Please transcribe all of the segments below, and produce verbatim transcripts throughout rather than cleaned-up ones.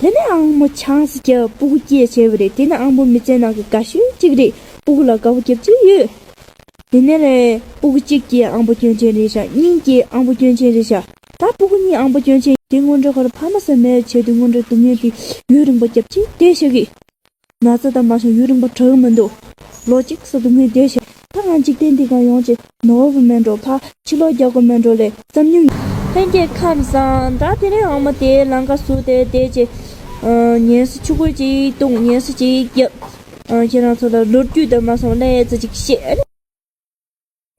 དེ་ནས་ཨང་མོ་ཆང་ས་རྒྱབ་སྤུ་གུ་སྐྱེས་བྱས་པ་རེད། དེ་ནས་ཨང་མོ་མི་ཚེ་ནང་གི་དགའ་ཤོས་གཅིག་རེད། སྤུ་གུ་ལ་དགའ་པོ་རྒྱབ་ཀྱི་ཡོད། དེ་ནས་ལས་སྤུ་གུ་གཅིག་སྐྱེས་ཨང་པོ་སྐྱོན་ཅན་རེད་ཤག་གཉིས་སྐྱེས་ཨང་པོ་སྐྱོན་ཅན་རེད་ཤག་ད་སྤུ་གུ་གཉིས་ཨང་པོ་སྐྱོན་ཅན་དེ་སྔོན་འགྲོ་ཁོར་ཕ་མ་ཟེར་མེད་བྱས་དུས་སྔོན་འགྲོ་སྡུག་བསྔལ་དེ་ཡུན་རིང་པོ་རྒྱབ་ཀྱི་བསྡད་ཤག་གི་ན་ཚ་དང་མ་སོང་ཡུན་རིང་པོ་དྲག་གི་མི་འདུག་ལོ་གཅིག་ཙམ་སྡུག་བསྔལ་བསྡད་ཤག་ད་ང་འཇིག་རྟེན་འདི་ག་ཡོང་ཅེས་ནོར་བུ་མེད་འགྲོ་ཕ་ཕྱི་ལོགས་རྒྱག་དགོས་མེད་འགྲོ་ལས་བསམ་མྱོང་ཡོད། ལྷན་རྒྱས་ཁམས་བཟང་། ད་དེ་རིང་ཨ་མ་དེའི་ལང་ཀ་བཟོ་དེ་བསྡད་ཅེས་ཉལ་ས་ཆུ་ཁོལ་ཅིག་བཏུང་ཉལ་ས་ཅིག་བརྒྱབ། ཁྱེད་རང་ཚོ་ལ་ལོ་རྒྱུས་དང་མ་སོང་ལས་ཙི་ཅིག་བཤད།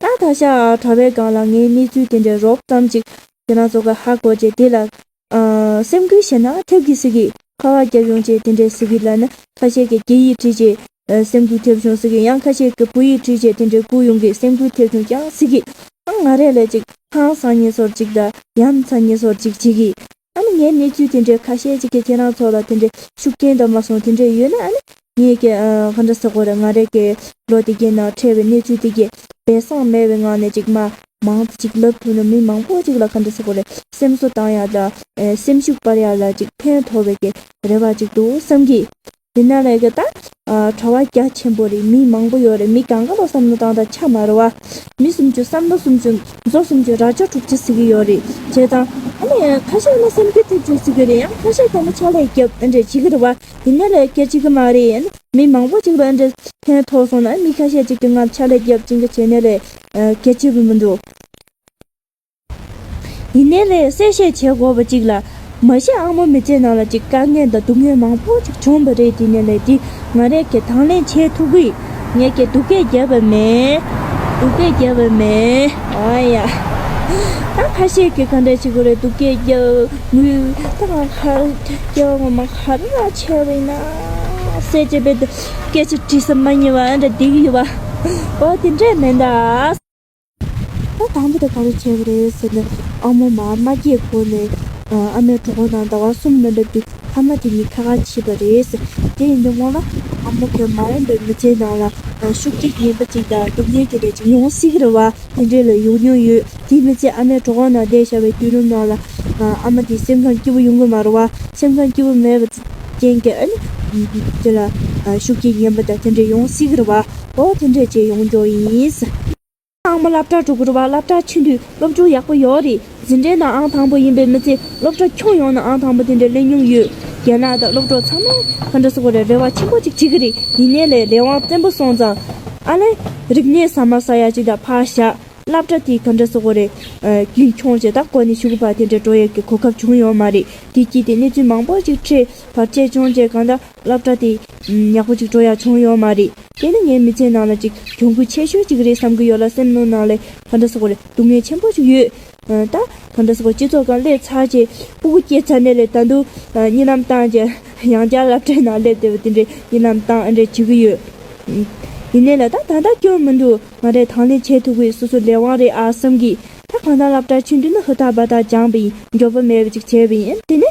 ད་ད་ཤ་གྲྭ་པའི་སྒང་ལ་ངའི་གནས་ཚུལ་དེ་འདྲའི་རོབ་ཙམ་ཅིག་ཁྱེད་རང་ཚོ་ག་ཧ་གོ་རྗེས་དེ་ལ་སེམས་འགུལ་བྱས་ན་ཐེབས་ཀྱི་ཟེར་གི་ཁ་བ་རྒྱབ་ཡོང་རྗེས་དེ་འདྲའི་ཟེར་གི་ལབ་ན་ཁ་ཤས་ཀྱིས་རྒྱ་ཡིག་བྲིས་རྗེས་སེམས་འགུལ་ཐེབས་བྱུང་ཟེར་གི་ཡང་ཁ་ཤས་ཀྱིས་བོད་ཡིག་བྲིས་རྗེས་དེ་འདྲའི་བསྐུར་ཡོང་གི་སེམས་འགུལ་ཐེབས་བྱུང་ཀྱང་ཟེར་གི་ཨ་ང་རས་ལས་ཅིག་ཧང་སང་ཉེ་སོར་ཅིག་དང་ཡ་མཚན་ཉེ་སོར་ཅིག་བྱེད་གི་ཨ་ནི་ངའི་གནས་ཚུལ་དེ་འདྲའི་ཁ་ཤས་ཅིག་གིས་ཁྱེད་རང་ཚོ་ལ་དེ་འདྲའི་ཤུགས་རྐྱེན་དང་མ་སོང་དེ་འདྲའི་ཡོད་ན་ཨ་ནི་ངས་ཀྱི་ཨ་ག་འདྲ་ཟེར་དགོས་རེད། ང་རའི་གི་ལོ་དེ་གའི་ནང་འཕྲད་པའི་གནས་ཚུལ་དེ་གའི་སྦས་གསང་མེད་པའི་ངང་ནས་ཅིག་མ་མང་དུ་ཅིག་ལབ་ཐུབ་ན་མི་མང་པོ་ཅིག་ལ་ག་འདྲ་ཟེར་དགོས་རེད། སེམས་གསོ་བཏང་ཡག་དང་ཨ་སེམས་ཤུགས་སྤར་ཡག་ལ་ཅིག་ཕན་ཐོགས་པའི་གི་རེ་བ་ཅིག་འདུག་བསམ་གི་དེ་ན་ལས་ཀ་ད་གྲྭ་པ་རྒྱ་ཆེན་པོ་རེད། མི་མང་པོ་ཡོད་རེད། མི་གང་ག་ལ་བསམ་བློ་བཏང་དང་ཆ་མ་རེད་བ། མི་སུམ་ཅུ་བསམ་བློ་སུམ་ཅུ་མཛོ་སུམ་ཅུ་རྭ་ཅོ་དྲུག་ཅུ་ཟེར་གི་ཡོད་རེད། བྱས་ཙང་ཨ་ནི་ཁ་ཤས་ལ་སེམས་འགུལ་ཐེབས་བྱུང་ཟེར་གི་རེད། ཡང་ཁ་ཤས་ཀྱང་ལ་ཕྱག་ལས་རྒྱབ་ཨ་འདྲས་བྱེད་གི་རེད་བ། དེ་ན་ལས་སྐད་ཆ་གི་མ་རེད། ཨ་ནི་མི་མང་པོ་ཅིག་ལ་ཨ་འདྲས་ཕན་ཐོགས་སོང་ན་མི་ཁ་ཤས་ཅིག་གི་ང་ཕྱག་ལས་རྒྱབ་ཅིང་གི་བྱས་ནས་ལས་སྐད་ཆ་བུ་མི་འདུག་ཡིན་ནའི་ལས་གསལ་བཤད་བྱེད་དགོས་པ་ཅིག་ལ། མ་གཞི་ཨ་མོ་མི་ཚེ་ནང་ལ་ཅིག་དཀའ་ངལ་དང་སྡུག་བསྔལ་མང་པོ་ཅིག་བྱུང་བ་རེད། དེ་ནས་ལས་དེ་ང་རས་ཀྱི་དང་ལེན་བྱེད་ཐུབ་ཀྱི་ངས་ཀྱི་སྡུག་སྐད་རྒྱབ་པ་མེད། སྡུག་སྐད་རྒྱབ་པ་མེད། ཨ་ཡ། ད་ཁ་ཤས་ཀྱི་ག་འདྲ་བྱེད་དགོས་རེད། སྡུག་སྐད་རྒྱབ་ངུས་ད་ང་ཁ་རྒྱབ་ངོ་མ་ག་རེ་ར་བྱས་པ་ཡིན་ན་ཟེར་བྱས་པའི་སྐད་ཆ་དྲི་ས་མ་ཉེ་བ་འདྲ་བསྡད་ཀྱི་ཡོད་པ། ཨོ་དེ་འདྲས་མེད་ད། ད་དང་པོ་དེ་ག་རེ་བྱས་པ་རེད་ཟེར་ན། ཨ་མོ་མར་མ་སྐྱེས་གོང་ནས་ཨ་མའི་གྲོད་ཁོག་ནང་ཟླ་བ་གསུམ་ལ་སླེབས་དུས་ཕ་མ་དེ་གཉིས་ཁ་ཁ་ཕྱེས་པ་རེད་ཟེར། དེ་ཡིན་དུས་སྔོན་ལ་ཨ་མོ་གིས་མ་འོངས་པའི་མི་ཚེའི་ནང་ལ་ཤུགས་རྐྱེན་ངན་པ་ཅིག་དང་སྡུག་བསྔལ་དེ་འདྲ་ཅིག་ཡོང་སྲིད་ཀྱི་རེད་བ། དེ་འདྲས་ལ་ཡོང་མྱོང་ཡོད། དེའི་མི་ཚེ་ཨ་མའི་གྲོད་ཁོག་ནང་བསྡད་བཞག་པའི་དུས་རིམ་ནང་ལ་ཨ་མ་དེ་སེམས་ཁམས་སྐྱིད་པོ་ཡོང་གི་མ་རེད་བ། སེམས་ཁམས་སྐྱིད་པོ་མེད་པ་རྐྱེན་གྱིས་ཨ་ནི་དེ་ལ་ཤུགས་རྐྱེན་ངན་པ་དང་དེ་འདྲས་ཡོང་སྲིད་ཀྱི་རེད་བ། ཨོ་དེ་འདྲས་བྱས་ཡོང་རྒྱུ་ཡིན། ཨ་མ་སློབ་གྲྭ་འགྲོ་གི་རེད་བ། སློབ་གྲྭ་ཕྱིན་དུས་སློབ་སྦྱོང་ཡག་པོ་ཡོད་རེད། འཛིན་གྲྭའི་ནང་ཨང་དང་པོ་ཡིན་པའི་མི་ཚེ་སློབ་གྲྭ་ཁྱོན་ཡོངས་ནས་ཨང་དང་པོ་དེ་འདྲ་ལེན་མྱོང་ཡོད། རྒན་ལགས་དང་སློབ་གྲོགས་ཚང་མས་ག་འདྲ་ཟེར་དགོས་རེད། རེ་བ་ཆེན་པོ་ཅིག་བྱེད་ཀྱི་རེད། ཡིན་ནའི་ལས་ལས་དབང་བཙན་པོ་སོང་ཙང་ཨ་ལས་རིག་གནས་ཟ་མ་ཟ་ཡ་ཅིག་དང་ཕར་བཞག་སློབ་གྲྭ་དེ་ག་འདྲ་ཟེར་དགོས་རེད། རྒྱུན་འཁྱོངས་བྱས་ད་གོ་ནས་གཞུག་གུ་བར་དེ་འདྲ་འགྲོ་ཡས་ཀྱི་གོ་སྐབས་བྱུང་ཡོད་མ་རེད། དེ་དཀྱིལ་དེ་གནས་ཚུལ་མང་པོ་ཅིག་འཕྲད་བར་ཆད་བྱུང་རྗེས་གང་ལྟར་སློབ་གྲྭ་དེ་ཡག་པོ་ཅིག་འགྲོ་ཡ་བྱུང་ཡོད་མ་རེད། དེ་ནི་ངའི་མི་ཚེའི་ནང་ལ་ཅིག་གྱོང་གུད་ཆེ་ཤོས་ཅིག་རེད་བསམ་གྱི་ཡོད་ལ། སེམས་ནང་ནང་ལ་ག་འདྲ་ཟེར་དགོས་རེད། སྡུག་བསྔལ་ཆེན་པོ་ཅིག་ཡོད། ད་ག་འདྲ་ཟེར་དགོས། སྤྱི་ཚོགས་སྒང་སླེབས་ཚར་རྗེས་སྤུ་གུ་སྐྱེས་ཚར་ནས་ལས་ད་དུང་གཉིད་ལམ་བཏང་རྗེས་ཡང་བསྐྱར་སློབ་གྲྭའི་ནང་སླེབས་བསྡད་པ་དེ་འདྲའི་གཉིད་ལམ་བཏང་ཨ་འདྲས་བྱེད་ཀྱི་ཡོད། ཡིན་ནའི་ལ་ད་ད་ལྟ་སྐྱོན་མི་འདུག་ང་རས་དང་ལེན་བྱེད་ཐུབ་ཀྱི་སོ་སོའི་ལས་དབང་རེད་ཨ་བསམ་གྱི། ད་གང་ལྟར་སློབ་གྲྭར་ཕྱིན་དུས་ནི་ཧུར་ཐག་འབད་ཐག་སྦྱངས་པ་ཡིན། འགྱོད་པ་མེད་པ་ཅིག་བྱས་པ་ཡིན། དེ་ནས་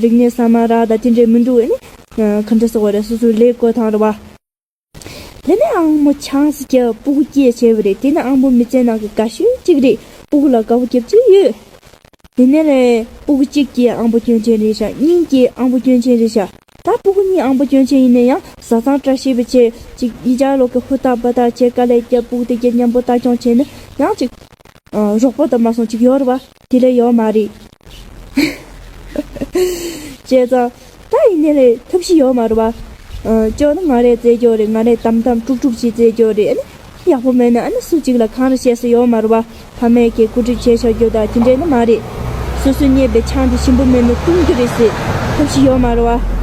རིག་གནས་ཟ་མ་རག་དང་དེ་འདྲས་མི་འདུག་ཨ་ནི་ག་འདྲ་ཟེར་དགོས་རེད། སོ་སོའི་ལས་བཀོལ་སྟངས་རེད་བ། དེ་ནས་ཨང་མོ་ཆང་ས་རྒྱབ་སྤུ་གུ་སྐྱེས་བྱས་པ་རེད། དེ་ནི་ཨང་མོ་མི་ཚེ་ནང་གི་དགའ་ཤོས་གཅིག་རེད། སྤུ་གུ་ལ་དགའ་པོ་རྒྱབ་ཀྱི་ཡོད། དེ་ནས་ལས་སྤུ་གུ་གཅིག་སྐྱེས་ཨང་པོ་སྐྱོན་ཅན་རེད་ཤག་གཉིས་སྐྱེས་ཨང་པོ་སྐྱོན་ཅན་རེད་ཤག་ད་སྤུ་གུ་གཉིས་ཨང་པོ་སྐྱོན་ཅན་ཡིན་ན་ཡང་བཟའ་ཚང་བཀྲ་ཤིས་པ་བྱས་ཅིག་གཉིས་ཆ་ལོག་གི་ཧུར་ཐག་འབད་ཐག་བྱས་དཀའ་ལས་རྒྱབ་སྤུ་གུ་དེ་གྱད་མཉམ་པོ་ལྟ་སྐྱོང་བྱས་ན་ཡང་ཅིག་ཨ་རོགས་པ་དང་མ་སོང་ཅིག་ཡོད་རེད་བ། དེ་ལས་ཡོད་མ་རེད། བྱས་ཙང་ད་ཡིན་ནའི་ལས་ཐབས་ཤེས་ཡོད་མ་རེད་བ། ཨ་ཅོ་ནི་ང་རས་རྩེད་རྒྱུ་རེད། ང་རས་དམ་དམ་དཀྲུག་དཀྲུག་བྱས་རྩེད་རྒྱུ་རེད། ཨ་ནི་ཡག་པོ་མེད་ན་ཨ་ནི་སུ་གཅིག་ལ་གང་རེ་བཤད་ས་ཡོད་མ་རེད་བ། ཕ་མས་ཀྱིས་བཀོད་སྒྲིག་བྱས་བཞག་རྒྱུ་དང་དེ་འདྲས་ནི་མ་རེད། སོ་སོས་རྙེད་པའི་ཆང་དེ་ཞིམ་པོ་མེད་ན་བཏུང་རྒྱུ་རེད་ཟེར་ཐབས་ཤེས་ཡོད་མ་རེད་བ།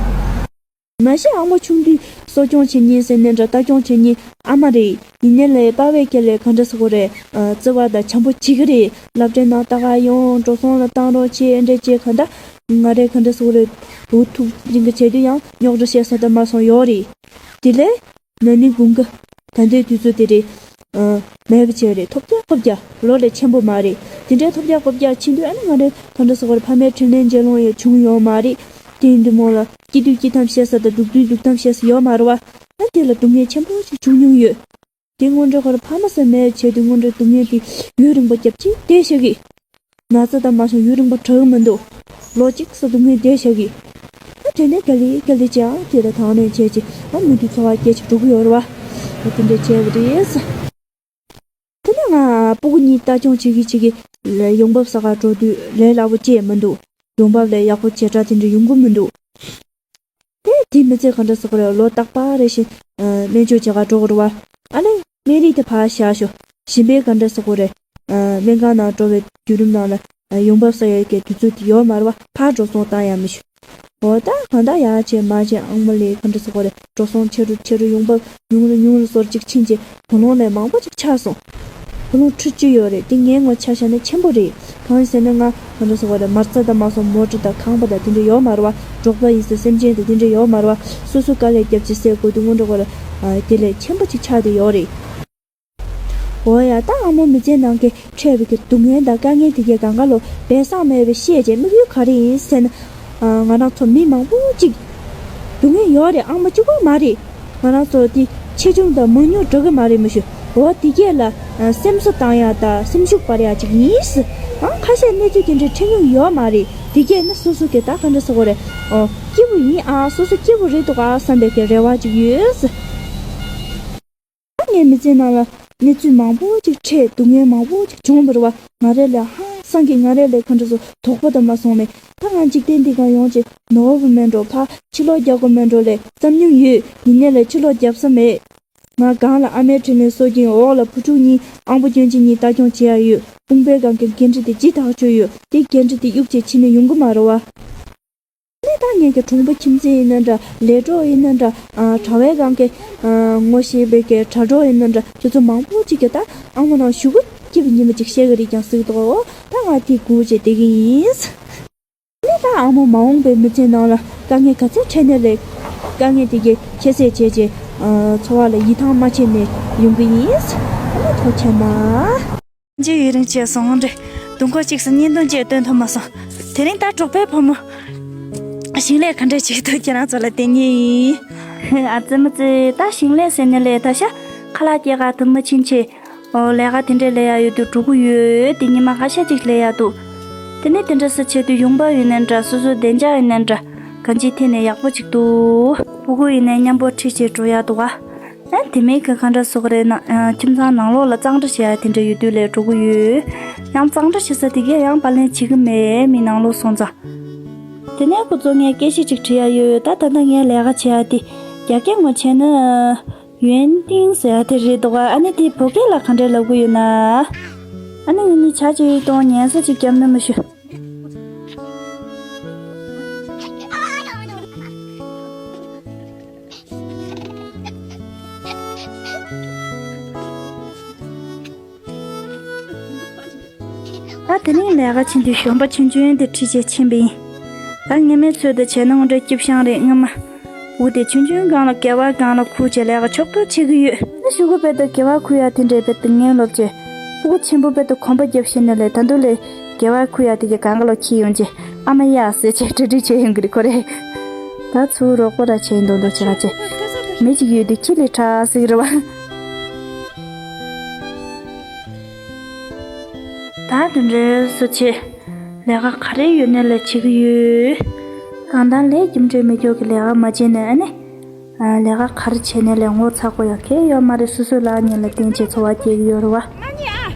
མ་གཞི་ཨ་མ་ཆུང་དུས་གསོ་སྐྱོང་བྱེད་མཁན་ཟེར་ནས་འདྲ་ལྟ་སྐྱོང་བྱེད་མཁན་ཨ་མ་རེད། ཡིན་ནའི་ལས་པ་བས་ཀྱི་ལས་ག་འདྲ་ཟེར་དགོས་རེད། ཨ་བརྩེ་བ་དང་བྱམས་པོ་བྱེད་ཀྱི་རེད། སློབ་གྲྭའི་ནང་ལྟ་ག་ཡོང་། འགྲོ་སོང་ལ་བཏང་རོགས་བྱེད། འདྲ་བྱེད་ག་འདྲ་ང་རས་ག་འདྲ་ཟེར་དགོས་རེད། འུ་ཐུག་རིང་གི་བྱས་དུས་ཡང་རྙོག་དྲ་བཤད་ས་དང་མ་སོང་ཡོད་རེད། དེ་ལས་ན་ནིང་དགུན་ཁ་ད་ལྟའི་དུས་ཚོད་དེ་རེད། ཨ་མེད་པ་བྱས་རེད། ཐོབ་རྒྱ་ཐོབ་རྒྱ་ལོ་ལས་ཆེན་པོ་མ་རེད། དེ་འདྲའི་ཐོབ་རྒྱ་ཐོབ་རྒྱ་ཕྱིན་དུས་ཨ་ནི་ང་རས་ག་འདྲ་ཟེར་དགོས་རེད། ཕ་མའི་དྲིན་ལན་འཇལ་ལོང་ཡང་བྱུང་ཡོད་མ་རེད། དེ་ཡིན་དུས་མོ་ལ་སྐྱིད་དུས་སྐྱིད་ཐམ་བཤད་ས་དང་སྡུག་དུས་སྡུག་ཐམ་བཤད་ས་ཡོད་མ་རེད་བ། ཨ་དེ་ལ་སྡུག་བསྔལ་ཆེན་པོ་ཞིག་བྱུང་མྱོང་ཡོད། དེ་སྔོན་འགྲོ་ཁོ་རང་ཕ་མ་ཟེར་མེད་བྱས་དུས་སྔོན་འགྲོའི་སྡུག་བསྔལ་དེ་ཡུན་རིང་པོ་རྒྱབ་ཀྱིན་བསྡད་བཞག་གི་ན་ཚ་དང་མ་སོང་ཡུན་རིང་པོ་དྲག་གི་མི་འདུག་ལོ་གཅིག་ཙམ་སྡུག་བསྔལ་བསྡད་བཞག་གི་ཨ་ དེ་ནས་ག་ལེ་ག་ལེ་ཅང་དེ་ལ་དང་ནས་བྱས་ཅིག་ཨ་མི་འདི་འཚོ་བ་སྐྱེལ་ཅིག་འགྲོ་གི་ཡོད་རེད་བ། ཨ་དེ་འདྲ་བྱས་པ་རེད། དེ་ནས་ང་སྤུ་གུ་གཉིས་ལྟ་སྐྱོང་བྱེད་ཀྱི་བྱེད་ཀྱི་ཡོང་འབབ་ས་ག་འགྲོ་དུས་ལས་སླ་པོ་ཅིག་མི་འདུག་ཡོང་འབབ་ལས་ཡག་པོ་བྱེ་བྲག་དེ་འདྲ་ཡོང་གི་མི་འདུག་དེ་དེ་མི་ཚེ་ག་འདྲ་ཟེར་དགོས་རེད། ལོ་རྟག་པར་རེ་བཞིན་སྨན་བཅོས་བྱེད་ག་འགྲོ་དགོས་རེད་བ། ཨ་ལས་སྨན་རིགས་དེ་ཕར་བཞག་ཤོག་གཞན་པའི་ག་འདྲ་ཟེར་དགོས་རེད། སྨན་ཁང་ནང་འགྲོ་བའི་བརྒྱུད་རིམ་ནང་ལ་ཡོང་འབབ་ཟ་ཡག་གི་དུས་ཚོད་དེ་ཡོད་མ་རེད་བ། ཕར་འགྲོ་སོང་བཏང་ཡག་མི་ཤོག་འོ་ད་གང་ལྟར་ཡག་བྱས་མ་བྱས་ཨང་མ་ལས་ག་འདྲ་ཟེར་དགོས་རེད། འགྲོ་སོང་ཆེ་རུ་ཆེ་རུ་ཡོང་འབབ་ཉུང་རུ་ཉུང་རུ་སོར་གཅིག་ཕྱིན་རྗེས་བུ་ལོན་ལས་མང་པོ་ཅིག་ཆག་སོང་། བུ་ལོན་ཁྲི་བཅུ་ཡོད་རེད། དེ་ངའི་ངོས་ཆ་བཞག་ན་ཆེན་པོ་རེད། གང་ཡིན་ཟེར་ན་ང་ག་འདྲ་ཟེར་དགོས་རེད། མ་རྩ་དང་མ་སོང་མོ་ཊ་དང་ཁང་པ་དང་དེ་འདྲ་ཡོད་མ་རེད་བ། འབྲོག་པ་ཡིན་ཟེར་སེམས་ཅན་དང་དེ་འདྲ་ཡོད་མ་རེད་བ། སོ་སོ་དཀའ་ལས་རྒྱབ་ཅིག་སེ་དགོས་དུས་སྔོན་འགྲོ་དགོས་རེད། དེ་ལས་ཆེན་པོ་ཅིག་ཆགས་བསྡད་ཡོད་རེད། འོ་ཡ་ད་ཨ་མ་མི་ཚེ་ནང་གི་འཕྲད་པའི་གི་སྡུག་བསྔལ་དང་དཀའ་ངལ་དེ་གའི་སྒང་ག་ལོ་སྦས་གསང་མེད་པའི་བཤད་རྗེས་དམིགས་ཡུལ་ག་རེ་ཡིན་ཟེར་ན། ང་རང་ཚོ་མི་མང་པོ་ཅིག་སྡུག་བསྔལ་ཡོད་རེད། ཨ་མ་གཅིག་པོ་མ་རེད། ང་རང་ཚོ་དེ་ཆེ་ཆུང་དང་མང་ཉུང་འགྲོ་གི་མ་རེད་མི་ཞུ། འོ་དེ་གས་ལ་སེམས་གསོ་བཏང་ཡག་དང་སེམས་ཤུགས་སྤར་ཡག་ཅིག་ཡིན། ཨང་ཁ་ཤས་གནས་ཚུལ་དེ་འདྲའི་འཕྲད་མྱོང་ཡོད་མ་རེད། དེ་གས་ནི་སོ་སོ་གི་ད་ག་འདྲ་ཟེར་དགོས་རེད། ཨོ་སྐྱིད་པོ་ཡིན་ཨ། སོ་སོ་སྐྱིད་པོ་རེད་འདུག་ཨ་བསམ་པའི་གི་རེ་བ་ཅིག་ཡོད། ད་ངའི་མི་ཚེ་ནང་ལ་གནས་ཚུལ་མང་པོ་ཅིག་འཕྲད། སྡུག་བསྔལ་མང་པོ་ཅིག་བྱུང་བ་རེད་བ། ང་རང་ལ་ཧང་སང་གི་ང་རང་ལ་ག་འདྲ་ཟེར་དོགས་པ་དང་མ་སོང་ནས་ད་ང་འཇིག་རྟེན་འདི་ག་ཡོང་ཅིག་ནོར་བ་མེད་འགྲོ། ཕར་ཕྱིར་ལོག་རྒྱག་དགོས་མེད་འགྲོ་ལས་བསམ་མྱོང་ཡོད། ཡིན་ནའི་ལས་ཕྱིར་ལོག་རྒྱབ་ས་མེད། ང་སྒང་ལ་ཨ་མའི་དྲིན་ལན་གསོ་གིན་འོག་ལ་བུ་ཕྲུག་གཉིས་ཨང་པོ་སྐྱོན་ཅན་གཉིས་ལྟ་སྐྱོང་བྱེད་ཡ་ཡོད། དཔུང་པའི་སྒང་གི་འགན་འཁྲི་དེ་ལྗིད་ཐག་ཆོད་ཡོད། དེ་འགན་འཁྲི་དེ་གཡུག་བྱས་ཕྱིན་ནས་ཡོང་གི་མ་རེད་བ། ནས་ད་ངེད་ཀྱི་གྲོང་པ་ཁྱིམ་མཚེས་ཡིན་ན་འདྲ། ལས་གྲོགས་ཡིན་ན་འདྲ། ཨ་གྲྭ་བའི་སྒང་གི་ཨ་ངོ་ཤེས་པའི་གི་གྲྭ་གྲོགས་ཡིན་ན་འདྲ། ཁྱོད་ཚོ་མང་པོ་ཅིག་གིས་ད་ཨ་མ་ནང་གཞུག་གུ་སྐྱིད་པའི་ཉི་མ་ཅིག་ཤར་གི་རེད་ཀྱང་ཟེར་གི་འདུག་ག་འོ་ད་ང་དེ་སྒུག་བྱས་བསྡད་ཀྱི་ཡིན། ནས་ད་ཨ་མ་མ་འོངས་པའི་མི་ཚེ་ནང་ལ་དཀའ་ངལ་ག་ཚད་འཕྲད་ནའི་ལས་དཀའ་ངལ་དེ་གའི་ཁྱད་བསད་བྱས་རྗེས་ཨ་འཚོ་བ་ལ་ཡིད་ཐང་མ་ཆད་ནས་ཡོང་གི་ཡིན། ཨ་མ་ཐུགས་རྗེ་ཆེ་གནང་། རྗེས་ཡུན་རིང་བྱས་སོང་འདྲེ། དུས་འཁོར་གཅིག་སུ་བརྙན་ཐུང་བཅས་སྟོན་ཐུབ་མ་སོང་། དེ་རིང་ད་གྲོགས་པོའི་བུ་མོ་ཞིང་ལས་ག་འདྲས་བྱེད་འདུག་ཁྱེད་རང་ཚོ་ལ་བསྟན་ཉེ་ཡིན། ཨ་ཙི་མ་ཙི་ད་ཞིང་ལས་ཟེར་ནས་ལས་ད་ཤ་ཁ་ལག་སྐྱེལ་ག་དུ་མ་ཕྱིན་ཆད་ཨོ་ལས་ཀ་དེ་འདྲས་ལས་ཡ་ཡོད་དུས་འགྲོ་གི་ཡོད། དེ་ཉི་མ་ཁ་ཤས་ཅིག་ལས་ཡ་འདུག་དེ་ནས་དེ་འདྲས་སུ་བྱེད་དུས་ཡོང་འབབ་ཡིན་ནའི་འདྲ། སོ་སོའི་བདེ་འཇགས་ཡིན་ནའི་འདྲ། གང་ཅིའི་ཐད་ནས་ཡག་པོ་ཅིག་འདུག་སྤུ་གུ་ཡིན་ནའི་མཉམ་པོ་ཁྲིད་བྱས་འགྲོ་ཡ་འདུག་ག་ཨ་དེ་མིན་གྱི་ག་འདྲ་ཟེར་དགོས་རེད་ན། ཨ་ཁྱིམ་ཚང་ནང་ལོགས་ལ་གཙང་སྦྲ་བྱེད་ཡ་དེ་འདྲ་ཡོད་དུས་ལས་འགྲོ་གི་ཡོད། ཡང་གཙང་སྦྲ་བྱེད་ས་དེ་གས་ཡང་པར་ལེན་བྱེད་ཀྱི་མེད། མི་ནང་ལོགས་སོང་ཙང་། དེ་ནས་ཁོ་ཚོ་ངས་སྐད་ཆ་ཅིག་དྲི་ཡ་ཡོད། ད་ད་ལྟ་ངས་ལས་ཀ་བྱེད་ཡ་དེ་རྒྱ་སྐད་ངོ་བྱས་ན་ཡོན་ཏིང་ཟེར་ཡ་དེ་རེད་འདུག་ག་ཨ་ནི་དེ་བོད་སྐད་ལ་ག་འདྲས་ལབ་གི་ཡོད་ན། ཨ་ནི་ང་གཉིས་ཇ་ཅིག་གཏོང་། ཉལ་ས་ཅིག་བརྒྱབ་ན་མི་ཞུ། ད་དེ་རིང་ལས་ཀ་ཕྱིན་དུས་གཞོན་པ་ཆུང་ཆུང་དེ་ཁྲིད་བྱས་ཕྱིན་པ་ཡིན། ད་ངེད་མའི་ཚོད་དུ་བྱས་ན་འོ་འདྲ་སྐྱིད་ཤང་རེད་སྔ་མ། འུ་དེ་ཆུང་ཆུང་སྒང་ལ་སྒལ་བ་སྒང་ལ་ཁུར་བྱས་ལས་ཀ་ཕྱོགས་གཏོགས་བྱེད་ཀྱི་ཡོད། ཨ་ནི་གཞུག་གུ་བར་དུ་སྒལ་བ་ཁུར་ཡ་དེ་འདྲའི་བར་དུ་ངན་ལོབས་བྱས། སྤུ་གུ་ཆེན་པོ་བར་དུ་གོམ་པ་རྒྱབ་ཤེས་ནས་ལས་ད་དུང་ལས་སྒལ་བ་ཁུར་ཡ་དེ་གའི་སྒང་ག་ལ་ཁྱེར་ཡོང་རྗེས་ཨ་མ་ཡ་ཟེར་བྱས་གྲ་སྒྲིག་བྱས་ཡོང་གི་རེད་ཁོ་རེ། ད་ཚུར་རོགས་པ་ར་བྱས་མདོག་མདོག་བྱེད་ག་བྱས། མི་གཅིག་ཡོད་དུས་ཁྱི་ལས་དྲག་ཟེར་གི་རེད་བ། ད་དེ་འདྲའི་སུ་བྱེད། ལས་ཀ་ག་རེ་ཡོད་ནའི་ལས་བྱེད་ཀྱི་ཡོད། གང་ལྟར་ལས་རྒྱུ་འབྲས་མི་སྐྱོ་གི་ལས་ཀ་མ་བྱས་ནས་ཨ་ནི། ཨ་ལས་ཀ་ག་རེ་བྱས་ནའི་ལས་ངོ་ཚ་དགོས་ཡ་གང་ཡོད་མ་རེད། སོ་སོའི་ལག་གཉིས་ལ་བརྟེན་བྱས་འཚོ་བ་སྐྱེལ་གྱི་ཡོད་རེད་བ།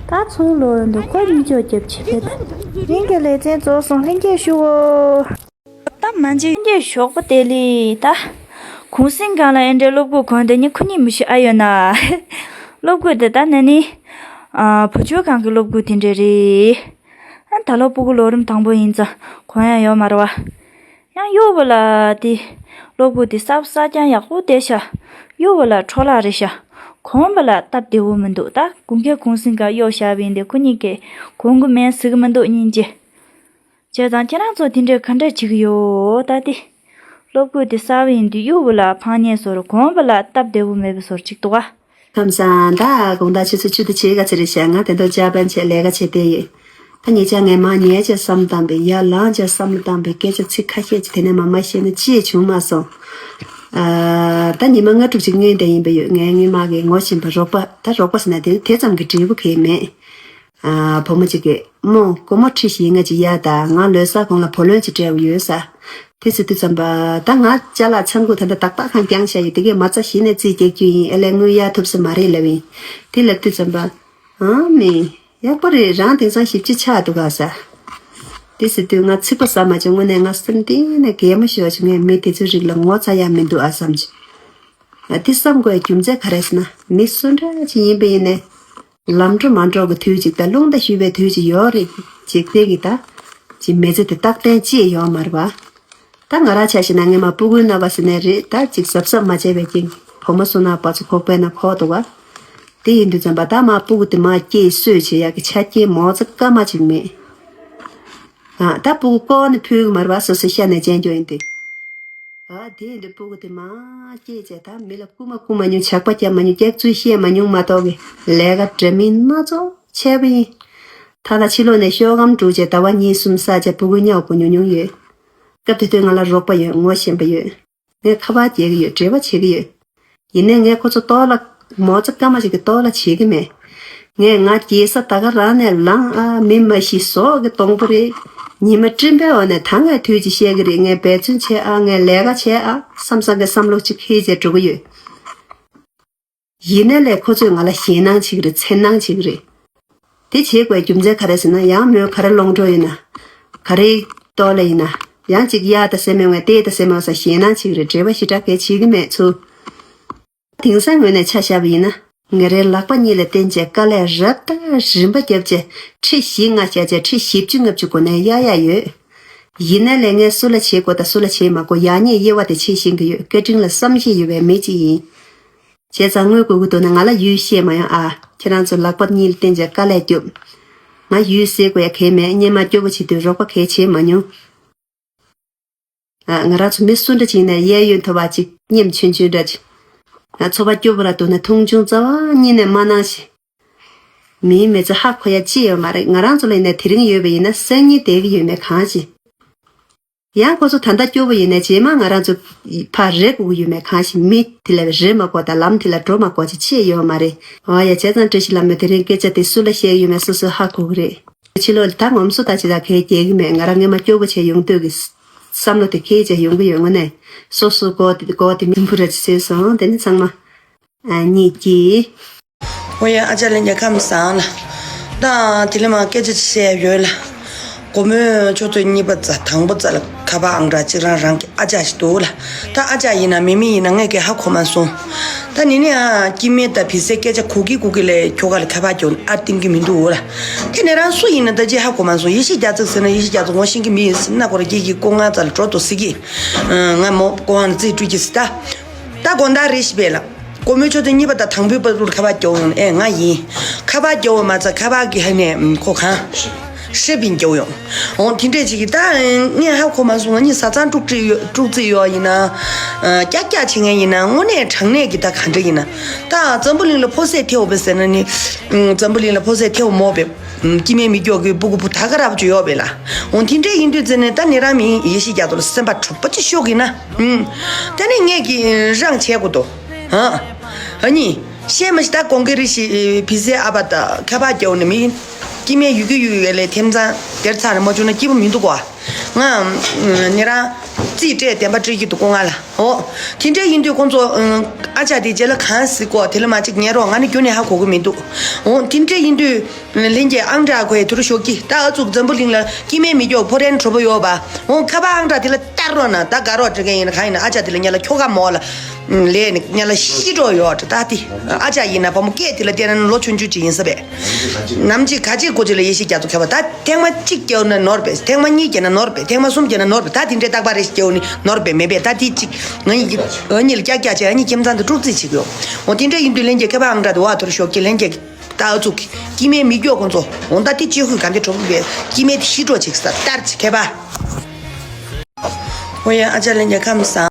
ད་ཚུར་ལོག་ཡོང་དུས་ཁོ་གཉིད་ཅོག་རྒྱབ་བྱས་ཕེབས་ད། ངེད་ཀྱི་ལེ་ཚན་རྫོགས་སོང་། ལྷན་རྒྱས་ཞུའོ། ད་མ་འཇིགས་ཀྱི་ཞོགས་པ་དེ་ལས་ད། གུང་སེང་སྒང་ལ་ཨེ་འདྲའི་སློབ་གུ་གོན་དེ་ཉིད་ཁོ་གཉིས་མི་ཤི་ཨ་ཡོད་ན། སློབ་གུ་དེ་ད་ནི་ནི། ཨ་བུ་བཅོལ་ཁང་གི་སློབ་གུ་དེ་འདྲ་རེད། ཨ་ད་ལོ་སྤུ་གུ་ལོ་རིམ་དང་པོ་ཡིན་ཙང་གོན་ཡ་ཡོད་མ་རེད་བ། ཡང་གཡོག་པོ་ལ་དེ། སློབ་གུ་དེ་གསར་གསར་རྐྱང་ཡག་པོ་བསྡད་ཤག་གཡོག་པོ་ལ་འཕྲོ་བརླག་རེད་ཤག་གོན་པ་ལ་སྟབས་བདེ་བོ་མི་འདུག་ད་དགུན་ཁའི་གུང་སེང་སྐབས་གཡོག་བཞག་པ་ཡིན་དེ་ཁོ་གཉིས་ཀས་གོན་གི་མེད་ཟེར་གི་མི་འདུག་སྙིང་རྗེ། བྱས་ཙང་ཁྱེད་རང་ཚོ་དེ་འདྲས་ག་འདྲས་བྱེད་ཀྱི་ཡོད་ད་དེ། སློབ་གུ་དེ་གསར་པ་ཡིན་དུས་གཡོག་པོ་ལ་ཕངས་སྙད་བཟོ་རུ་གོན་པ་ལ་སྟབས་བདེ་བོ་མེད་པའི་བཟོ་རུ་ཅིག་འདུག་ག་ཁམས་བཟང་། ད་དགོང་དག་ཆུ་ཚོད་བཅུ་དང་ཕྱེད་ཀ་ཙམ་རེད་ཤག་ང་དེ་ཚོ་ཇ་པན་བྱས་ལས་ཀ་བྱེད་བསྡད་ཡོད། ད་ཉེ་ཆར་ངས་མར་ཉལ་བྱས་བསམ་བཏང་པའི་ཡར་ལངས་བྱས་བསམ་བཏང་པའི་སྐད་ཆ་ཚིག་ཁ་ཤས་ཅིག་དེ་ནས་མར་མར་བཤད་ན་ཅི་ཡང་བྱུང་མ་སོང་། ཨ་ད་ཉི་མ་ལྔ་དྲུག་ཅིག་སྔོན་དེ་ཡིན་པ་ཡོད། ངའི་སྔོན་མ་གི་ངོ་ཤེས་པ་རོགས་པ། ད་རོགས་པ་ཟེར་ན་དེ་དེ་ཙམ་གྱི་འབྲས་བུ་གང་ཡང་མེད། ཨ་བུ་མོ་གཅིག་གིས་རྨོ་སྒོར་མོ་ཁྲི་བཞི་ལྔ་ཅིག་གཡར་དང་། ང་ལོ་གསར་གོང་ལ་བུ་ལོན་ཅིག་སྤྲད་པ་ཡོད་ཟེར། དེ་ཟེར་དུས་ཙམ་པ་ད་ང་ཅ་ལག་ཚང་ཁུག་ད་ལྟ་ཏག་ཏག་ཁང་བརྐྱངས་བཞག་ཡོད། དེ་གས་མ་རྩ་གཞི་ནས་རྩིས་རྒྱག་རྒྱུ་ཡིན། ཨེ་ལས་དངུལ་གཡར་ཐུབ་ས་མ་རེད་ལབ་ཡིན། དེ་ལབ་དུས་ཙམ་པ་ཨང་མི་ཡག་པོ་རེད། རང་དེང་སང་ཞིབ་ཅིག་ཆགས་འདུག་ག་ཟེར། དེ་ཟེར་དུས་ང་ཚིག་པ་ཟ་མ་བྱུང་། དངོས་གནས་ང་སེམས་གཏིང་ནས་གད་མོ་ཤོར་བྱུང་། ངས་མི་དེ་ཚོའི་རིགས་ལ་ངོ་ཚ་ཡག་མི་འདུག་ཨ་བསམ་བྱུང་། ཨ་དེ་བསམ་དགོས་རྒྱུ་མཚན་ག་རེ་ཟེར་ན། མི་སུ་འདྲ་ཅིག་ཡིན་པ་ཡིན་ནའི་ལམ་འགྲོ་མ་འགྲོ་གི་དུས་ཅིག་དང་རླུང་རྟ་ཞུ་བའི་དུས་ཅིག་ཡོད་རེད། ཅིག་དེ་གི་ད་ཅིག་མི་ཚེ་དེ་རྟག་བརྟན་ཅིག་ཡོད་མ་རེད་པ། ད་ང་རང་ཆ་བཞག་ན་ངས་མ་སྤུ་གུའི་རྣམ་པ་ཟེར་ནའི་རེད། ད་ཅིག་གཟབ་གཟབ་མ་བྱས་པའི་རྐྱེན་བུ་མོ་སོང་ན་པ་ཚོ་ཁོག་པའི་ནང་ཁོག་འདུག་ག། དེ་ཡིན་དུས་ཙམ་པ་ད་མ་སྤུ་གུ་དེ་མ་སྐྱེས་གསོས་བྱེད་ཡག་གི་ཆ་རྐྱེན་མོ་ཙི་སྐར་མ་ཅིག་མེད། ཨ་ད་སྤུ་གུ་ལྐོག་ནས་ཕུལ་གི་མ་རེད་པ། སོ་སོའི་ཤ་ནས་བཅད་རྒྱུ་ཡིན་དུས། ཨ་དེ་ཡིན་དུས་སྤུ་གུ་དེ་མ་སྐྱེས་བྱས་ད་མི་ལ་རྐུ་མ་རྐུ་མ་མྱོང་། ཇག་པ་རྒྱབ་མ་མྱོང་། སྐྱག་རྫུན་བཤད་མ་མྱོང་མ་གཏོགས་གི་ལས་ཀ་འདྲ་མིན་སྣ་ཚོགས་བྱས་པ་ཡིན། ད་ལྟ་ཕྱི་ལོགས་ནས་ཤོག་སྒམ་སྒྲུག་བྱས་ཟླ་བ་གཉིས་གསུམ་བསགས་བྱས་སྤུ་གུ་གཉའ་བོ་ཉོ་མྱོང་ཡོད། སྐབས་དེ་དུས་ང་ལ་རོགས་པ་ཡོད། ངོ་ཤེས་པ་ཡོད། ངས་ཁ་པར་རྒྱག་གི་ཡོད། འབྲེལ་བ་བྱེད་ཀྱི་ཡོད། ཡིན་ནའི་ངས་ཁོ་ཚོ་གཏོར་བརླག་མོ་ཙི་སྐར་མ་ཞིག་གི་གཏོར་བརླག་བྱེད་ཀྱི་མེད། ངས་ང་སྐྱེས་ས་ད་ག་རང་ནས་ལངས་ཨ། མི་མ་ཤི་ཟོག་གི་སྡོང་པོ་རེད། ཉི་མ་སྤྲིན་པའི་འོག་ནས་ད་ངས་དུས་ཅིག་བཤད་ཀྱི་རེད། ངས་འབད་བརྩོན་བྱས་ཨ། ངས་ལས་ཀ་བྱས་ཨ་བསམ་བསམ་གི་བསམ་བློ་ཅིག་འཁྱེར་བྱས་འགྲོ་གི་ཡོད། ཡིན་ནའི་ལས་ཁོ་ཚོས་ང་ལ་ཞེད་སྣང་བྱེད་ཀྱི་རེད། འཚེར་སྣང་བྱེད་ཀྱི་རེད། དེ་བྱེད་དགོས་རྒྱུ་མཚན་ག་རེ་ཟེར་ན། ཡང་མོས་ག་རེ་ལོང་འགྲོ་ཡིན་ན། ག་རེ་གཏོར་ལ་ཡིན་ན། ཡང་ཅིག་གཡར་ད་ཟེར་མེད་བས་བལྟས་ད་ཟེར་མེད་བས་ཞེད་སྣང་བྱེད་ཀྱི་རེད། འབྲེལ་བ་ཞེ་དྲག་གལ་བྱེད་ཀྱི་མེད་ཚུལ། དེང་སང་ངོས་ནས་ཆ་བཞག་པ་ཡིན་ན། ངེད་རའི་ལག་པ་གཉིས་ལ་བརྟེན་བྱས་དཀའ་ལས་རབ་དང་རིམ་པ་བརྒྱབ་བྱས་ཁྲི་བཞི་ལྔ་བཞག་བྱས་ཁྲི་བཞི་བཅུ་ལྔ་བཅུ་གོ་ནས་གཡར་ཡག་ཡོད། ཡིན་ནའི་ལས་ངས་སུ་ལ་བྱེད་དགོས་དང་སུ་ལ་བྱེད་མ་དགོས་ཡག་ཉེས་དབྱེ་བ་དེ་ཕྱེ་ཤེས་ཀྱི་ཡོད། སྐད་འཕྲིན་ལ་བསམ་ཤེས་ཡོད་པའི་མི་གཅིག་ཡིན། བྱས་ཙང་དངུལ་དགོས་ཀྱི་འདུག་ན་ང་ལ་ཡུལ་བཤད་མ་ཡོང་ཨ། ཁྱེད་རང་ཚོ་ལག་པ་གཉིས་ལ་བརྟེན་བྱས་དཀའ་ལས་རྒྱོབ། ང་ཡུལ་ཟེར་དགོས་ཡ་གལ་མེད། སྔོན་མ་སྐྱོ་པོ་བྱེད་དུས་རོགས་པ་གལ་བྱེད་མ་མྱོང་། ཨ་ང་རང་ཚོ་མི་སུ་འདྲ་ཅིག་ཡིན་ན་གཡས་གཡོན་ཐོབ་པ་ཅིག་སྙེམས་ཆུང་ཆུང་འདྲ་ཅིག་ང་ཚོ་པ་སྐྱོ་པོ་ར་འདུག་ན་མཐོང་ཆུང་རྩ་བ་ཉིད་ནས་མ་གནང་ཞིག་མིའི་མི་ཚེ་ཧ་གོ་ཡ་ཅི་ཡོད་མ་རེད། ང་རང་ཚོ་ལ་ཡིན་ན་དེ་རིང་ཡོད་པ་ཡིན་ན་སང་ཉིན་བསྡད་ཀྱི་ཡོད་མེད་གང་ཤེས། ཡང་ཁོ་ཚོ་ད་ལྟ་སྐྱོ་པོ་ཡིན་ནའི་རྗེས་མ་ང་རང་ཚོ་ཕར་རེད་དགོས་ཀྱི་ཡོད་མེད་གང་ཤེས། མི་དེ་ལ་རེད་མ་དགོས་དང་ལམ་དེ་ལ་འགྲོ་མ་དགོས་ཅི་ཅི་ཡོད་མ་རེད། འོ་ཡ་བྱས་ཙང་བཀྲ་ཤིས་ལྷ་མོས་དེ་རིང་སྐད་ཆ་དེ་སུ་ལ་བཤད་ཀྱི་ཡོད་མེད་སོ་སོས་ཧ་གོ་གི་རེད། ཕྱི་ལོགས་ལ་ད་ངོམ་སོ་ད་ཅི་ད་གས་རྒྱག་གི་མེད། ང་རང་སྔོན་མ་སྐྱོ་པོ་བྱས་ཡོང་དུས་ཀྱི་བསམ་བློ་དེ་ཁྱེར་བྱས་ཡོང་གི་ཡོད། དངོས་གནས་སོ་སོ་མགོ་དེ་མགོ་དེ་མི་འབུར་ར་ཅི་བཟོས་སོང་། དེ་ནི་ཚང་མ་ཨ་གཉིས་ཀྱིས། ཨོ་ཡ་ཨ་ཅག་ལྷན་རྒྱས་ཁམས་བཟང་ལ། ད་དེ་ལས་མ་སྐད་ཆ་ཅིག་བཤད་ཡོད་ལ། སྒོར་མོའི་ཆུ་ཚོད་གཉིས་པ་རྩ་དང་པོ་རྩ་ལ་ཁ་པར་ཨང་གྲངས་གཅིག་རང་རང་གི་ཨ་ཅག་ཞིག་འདུག་ལ། ད་ཨ་ཅག་ཡིན་ན་མི་མི་ཡིན་ན་ངས་གས་ཧ་གོ་མ་སོང་། ད་ནི་ནི་ཨ་སྐྱེ་དམན་དང་བི་སའི་སྐད་ཆ་གོ་གི་གོ་གི་ལས་ཁྱོ་ག་ལ་ཁ་པར་རྒྱོབ་ཨ་བསྟན་གི་མི་འདུག་ལ། དེ་ནས་རང་སུ་ཡིན་ན་ད་ཅི་ཧ་གོ་མ་སོང་། ཡེ་ཤེས་རྒྱ་མཚོ་ཟེར་ན་ཡེ་ཤེས་རྒྱ་མཚོ་ངོ་ཤེས་ཀྱི་མི་ཡིན་ཟེར་ན་ཁོ་རང་སྐྱེ་གི་སྐུ་ངལ་རྩ་ལ་འགྲོ་འདུག་ཟེར་གི། ང་མོ་སྐུ་ངལ་རྩིས་སྤྲོད་ཀྱི་ཟེར་ད། ད་དགོང་དག་རེ་ཞིག་བས་ལ། སྒོར་མོའི་ཆུ་ཚོད་གཉིས་པ་དང་དང་པོའི་བར་དུ་ཁ་པར་རྒྱོབ་ཡོང་ཨེ་ང་ཡིན། ཁ་པར་རྒྱོབ་པ་མ་ཚད་ཁ་པར་གྱི་ཧ་ནས་ཁོ་གང་། ཧྲི་པིན་རྒྱོབ་ཡོང་། འོང་དེ་འདྲས་ཅིག་གིས་ད་ངས་ཧ་གོ་མ་སོང་། ང་གཉིས་བཟའ་ཚང་དཀྲུག་ཅིག་ཡོད་དཀྲུག་རྩིས་ཡོད་ཡིན་ན། ཀྱག་ཀྱག་བྱེད་མཁན་ཡིན་ན་དངོས་གནས་དྲང་གནས་ཀྱི་ད་ག་འདྲ་ཡིན་ན། ད་འཛམ་བུ་གླིང་ལ་ཕོ་སད་ཐེའུ་བས་ཟེར་ན་ནི། འཛམ་བུ་གླིང་ལ་ཕོ་སད་ཐེའུ་མོ་བས། སྐྱེ་དམན་མི་སྐྱོ་གི་སྤུ་གུ་བུ་ད་ག་རབ་ཅིག་ཡོད་པས་ལ། འོང་དེ་འདྲས་ཡིན་དུས་ཙེ་ནས་ད་ནི་རང་མི་ཡེ་ཤེས་རྒྱ་མཚོ་ལ་སེམས་པ་འཁྲུག་པོ་ཅིག་ཤོར་གི་ན། ད་ནི་ངས་ཀྱི་རང་བྱས་དགོས་དོ། ཨ་ནི། ཤེས་མ་ཤེས་ད་གོང་གི་རི་ཞིག་བི་སའི་ཨ་ཕ་ད་ཁ་པར་རྒྱབ་ནས་མི། སྐྱེ་དམན་ཡོད་ཀྱི་ཡོད་ཡོད་ལས་ཐེམ་ཚང་དེར་ཚར་ནས་མ་བྱུང་ན་སྐྱིད་པོ་མི་འདུག་གོ། ང་། ནི་རང་། རྩིས་སྤྲད་བདེན་པ་སྤྲད་ཀྱི་འདུག་གོ་ང་ལ། འོ། དེ་འདྲས་ཡིན་དུས་ཁོང་ཚོ། ཨ་ཅག་དེ་རྗེས་ལ་གང་ཟེར་གོ་དེ་ལ་མ་གཅིག་ཉན་རོགས། ང་ནི་རྒྱུན་ནས་ཧ་གོ་གི་མི་འདུག་འོ་དེ་འདྲས་ཡིན་དུས། ལྷན་རྒྱས་ཨང་གྲངས་ཁོའི་དུར་ཤོག་གི་ད་ཨ་ཙུག་འཛམ་བུ་གླིང་ལ་སྐྱེ་དམན་མི་སྐྱོ་ཕོ་རན་གྲོ་པོ་ཡོད་པ། འོ་ཁ་པར་ཨང་གྲངས་དེ་ལ་བསྟར་རོགས་ན་ད་དགའ་རོགས་འདྲི་མཁན་ཡིན་ན་གང་ཡིན་ན་ཨ་ཅག་དེ་ལ་ཉ་ལ་ཁྱོ་ག་མོ་ལ། ལས་ནི་ཉ་ལ་ཤི་འགྲོ་ཡོད་ད་དེ། ཨ་ཅག་ཡིན་ན་བུ་མོ་སྐད་དེ་ལ་བལྟས་ན་ལོ་ཆུང་ཆུང་ཅིག་ཡིན་ས་བས། ནམ་ཅིག་ག་ཅིག་གོ་ཅིག་ལ་ཡེ་ཤེས་རྒྱ་མཚོ་ཁ་པར་ད་ཐེངས་མ་གཅིག་རྒྱབ་ན་ནོར་བས། ཐེངས་མ་གཉིས་རྒྱབ་ན་ནོར་བས། ཐེངས་མ་གསུམ་རྒྱབ་ན་ནོར་བས། ད་དེ་འདྲའི་རྟག་པར་རེ་ཞིག་རྒྱབ་ནི་ནོར་བས་མེད་པས། ད་དེ་གཅིག་ང་ཡི་ཨ་ནི་ལ་ཀྱག་ཀྱག་བྱས་ཨ་ནི་ཁྱིམ་ཚང་དུ་དཀྲུག་རྩིས་བྱེད་དགོས། འོ་དེ་འདྲ་ཡིན་དུས་ལྷན་རྒྱས་ཁ་པར་ཨང་གྲངས་དུ་བ་ཐོར་ཤོག་གི་ལྷན་རྒྱས་ད་ཨ་ཙུག་གི་སྐྱེ་དམན་མི་སྐྱོ་ཁོང་ཚོ་འོ་ད་དེ་གཅིག་ཁུལ་ག་འདྲ་གྲོགས་པོ་བས་སྐྱེ་དམན་དེ་ཤི་འགྲོ་ཅིག་ས་ལྟར་ཅིག་ཁ་པར། འོ་ཡ་ཨ་ཅག་ལྷན་རྒྱས་ཁམས་བཟང་།